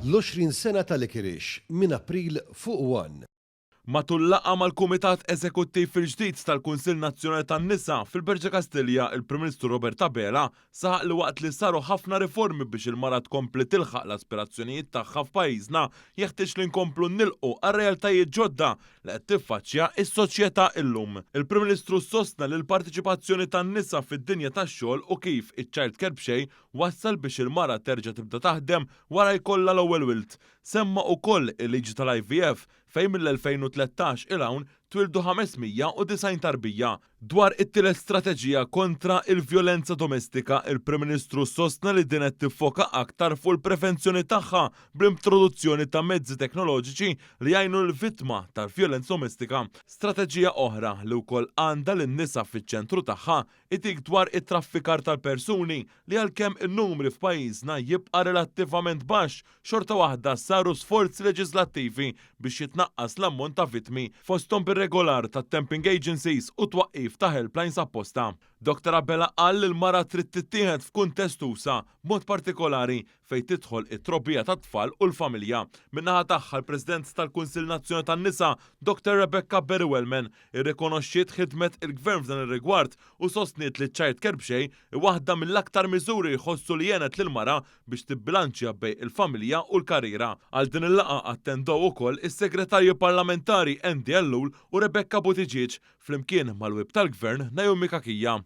L-20 sena ta' Licorice minn April fuq one. Matul laqgħa mal-Kumitat Eżekuttiv il-ġdid tal-Kunsill Nazzjonali tan-Nisa fil-Berġa Kastilja, il-Prim Ministru Robert Abela saħaq li waqt li saru ħafna riformi biex il-mara tkompli tilħaq l-aspirazzjonijiet tagħha f'pajjiżna, jeħtieġ li nkomplu nilqu għar-realtajiet ġodda li qed tiffaċċja s-soċjetà illum. Il-Prim Ministru sostna li l-parteċipazzjoni tan-nisa fid-dinja tax-xogħol u kif iċ-child care b'xejn wassal biex il-mara terġa' tibda taħdem wara jkollha l-ewwel wild. Semma ukoll il-liġi tal-IVF fejn mill-2013 'il hawn twieldu 590 tarbija. Dwar it-tielet strateġija kontra il-vjolenza domestika, il-Prim Ministru sostna li din qed tiffoka aktar fuq il-prevenzjoni tagħha bl-introduzzjoni ta' mezzi teknoloġiċi li jgħinu lill-vittma tal-vjolenza domestika. Strateġija oħra li wkoll għandha lin-nisa fiċ-ċentru tagħha hi dik dwar it-traffikar tal-persuni li għalkemm in-numri f'pajjiżna jibqa' relattivament baxx, xorta waħda saru sforzi leġiżlattivi biex jitnaqqas l-ammont ta' vittmi, fosthom bir-regolar tat-temping agencies u t-twaqqif ta' helplines apposta. Dottor Abela qal li l-mara trid tittieħed f'kuntest usa', b'mod partikolari fejn tidħol it-trobbija tat-tfal u l-familja. Min-naħa tagħha l-President tal-Kunsill Nazzjonali tan-Nisa, Dottor Rebecca Berry Wellman, irrikonoxxiet ħidmet il-Gvern f'dan ir-rigward u sostniet li ċ-child care b'xejn hi waħda mill-aktar miżuri li jħossu li għenet lill-mara biex tibbilanċja bejn il-familja u l-karriera. Għal din il-laqgħa attendew ukoll is-Segretarji Parlamentari Andy Ellul u Rebecca Buttigieg flimkien mal-Whip tal-Gvern Naomi Cachia.